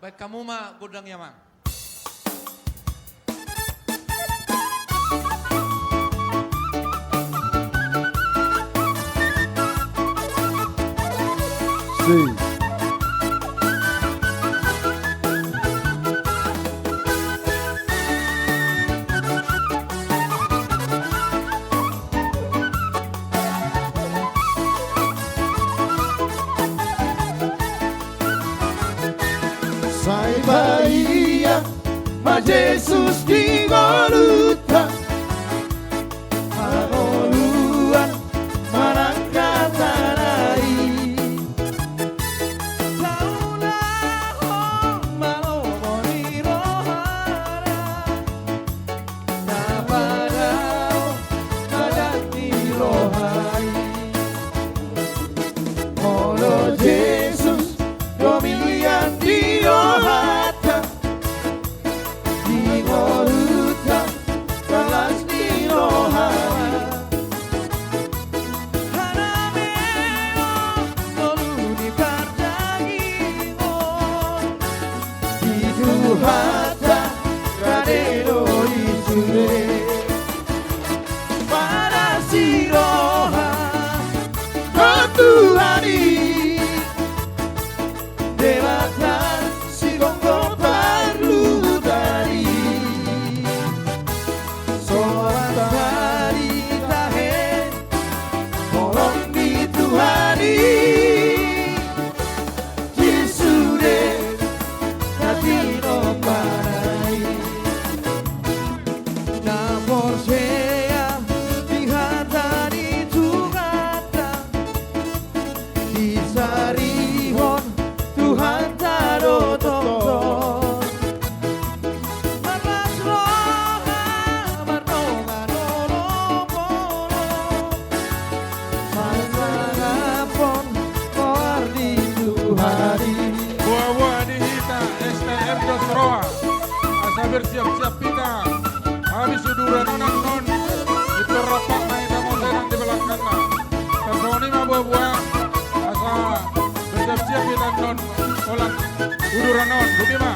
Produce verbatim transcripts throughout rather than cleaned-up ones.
Baen hamu ma gondang i, amang. Sai paima ma Jesus di ngolunta, hangoluan manang hata na i. Taulahon ma lomo ni rohana, na padaon badan ni roha i. Molo Jesus do mian di rohanta, di ngolunta, di las ni roha i. Harameon ngolu ni pardagingon, di Tuhanta rade do i sude. Padas ni roha, Tuhan i, Debata sigomgom parluhutan i. Soal tadi tahe, holong ni Tuhan i, Jesus do na tinopa i. Na porsea di hata ni Tuhanta, disarihon Tuhanta do tongtong. Marlas roha, mardongan olopolop, mangantusi goar ni Tuhan i. Boa-boa di hita S T M dos Roa. Asa bersiap-siap hita. Habis uduran on annon, pintor rap ma hita muse nang di belakangna. Tarsongon i ma boa-boa, asa bersiap-siap hita annon holan uduran on, boti ma.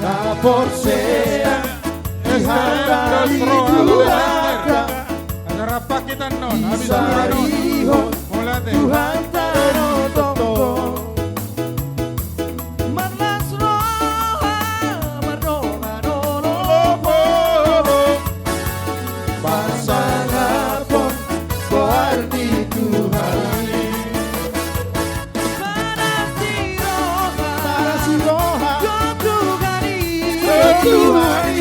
Na porsea di hata ni Tuhanta, asa rap hita annon, habis uduran on. Mauliate. Tuhanta do tongtong. Marlas roha, mardongan olopolop, pasangaphon goar ni Tuhan i. Padas ni roha, padas ni roha, Tuhan i, Tuhan i,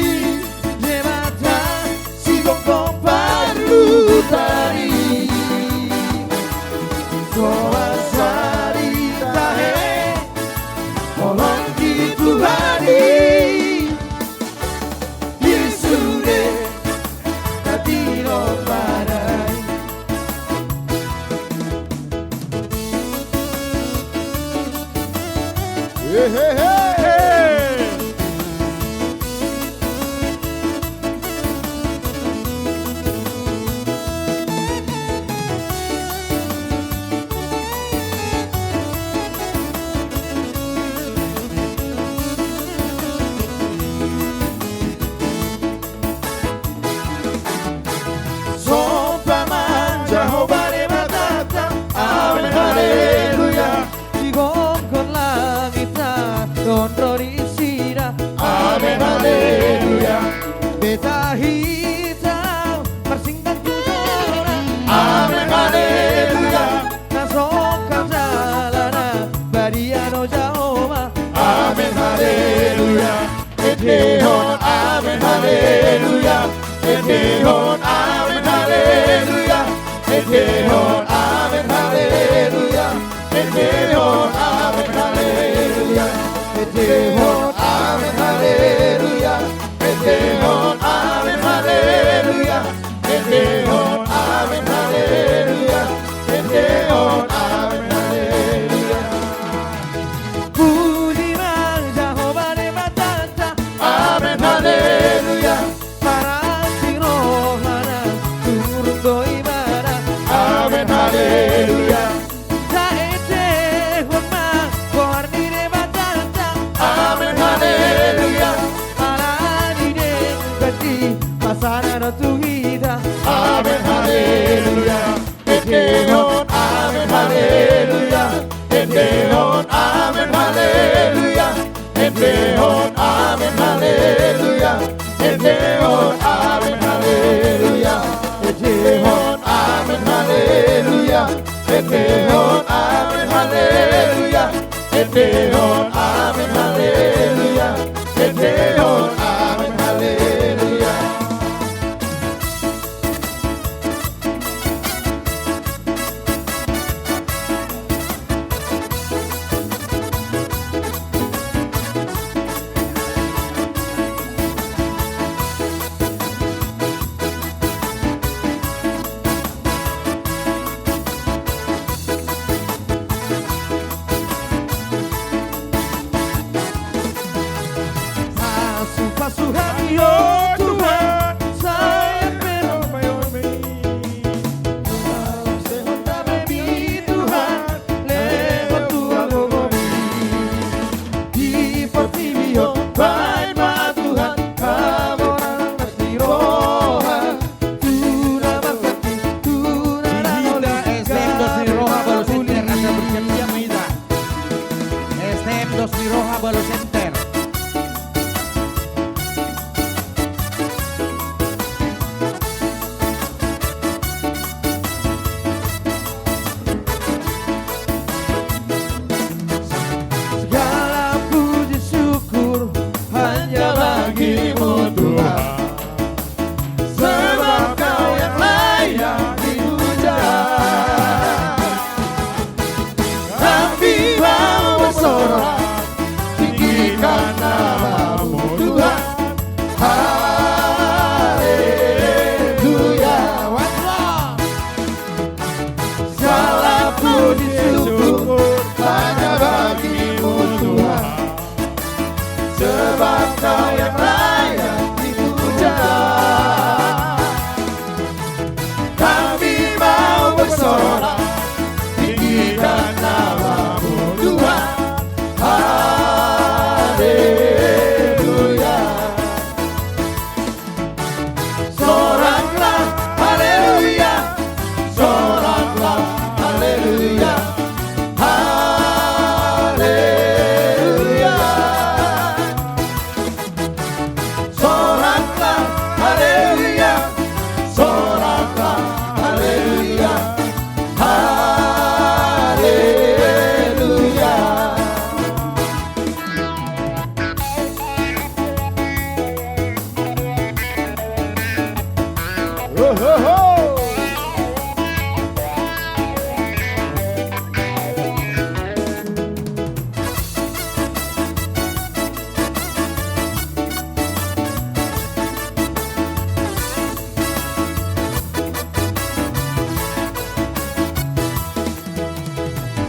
Debata sigomgom parluhutan i. Soal tadi Tanda do tu hita. Amen, haleluya. Endehon amen, haleluya. Endehon amen, haleluya. Endehon amen, haleluya. Endehon amen, haleluya. Endehon amen, haleluya. Endehon amen, haleluya. Endehon amen, haleluya. Endehon amen, haleluya. Pasu-pasu hami, o Tuhan, sai pe ro bayomi. Sehon damai mi, Tuhan, lehon tu goarMi. Di portibi on baen ma, Tuhan, hagoran na siroha. Di hita S T M dos ni roha Balu Center, asa bersiap-siap ma hita. S T M dos ni roha Balu Center. Segala puji syukur hanya bagi-Mu, Tuhan. Sebab Kau yang layak dipuja. Kami mau bersorak, tinggikan nama-Mu, Tuhan. Haleluya. Once more. Segala puji syukur hanya bagi-Mu, Tuhan. Sebab Kau yang layak dipuja. Kami mau bersorak, tinggikan nama-Mu, Tuhan. Haleluya. Soraklah, haleluya. Soraklah, haleluya. Haleluya. Soraklah, haleluya. Soraklah, haleluya. Haleluya.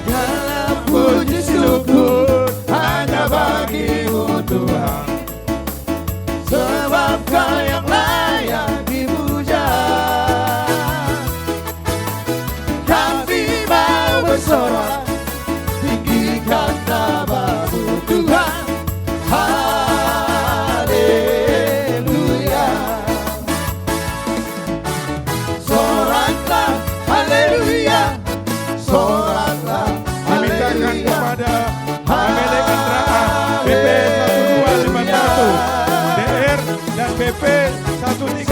Segala puji syukur hanya bagi-Mu, Tuhan. Sebab Kau yang layak dipuja. Kami mau bersorak, tinggikan nama-Mu, Tuhan. Haleluya. Soraklah, haleluya. Soraklah, haleluya. Kami mintakan kepada Amelek Andraan, B P satu dua lima satu, D R, dan B P satu tiga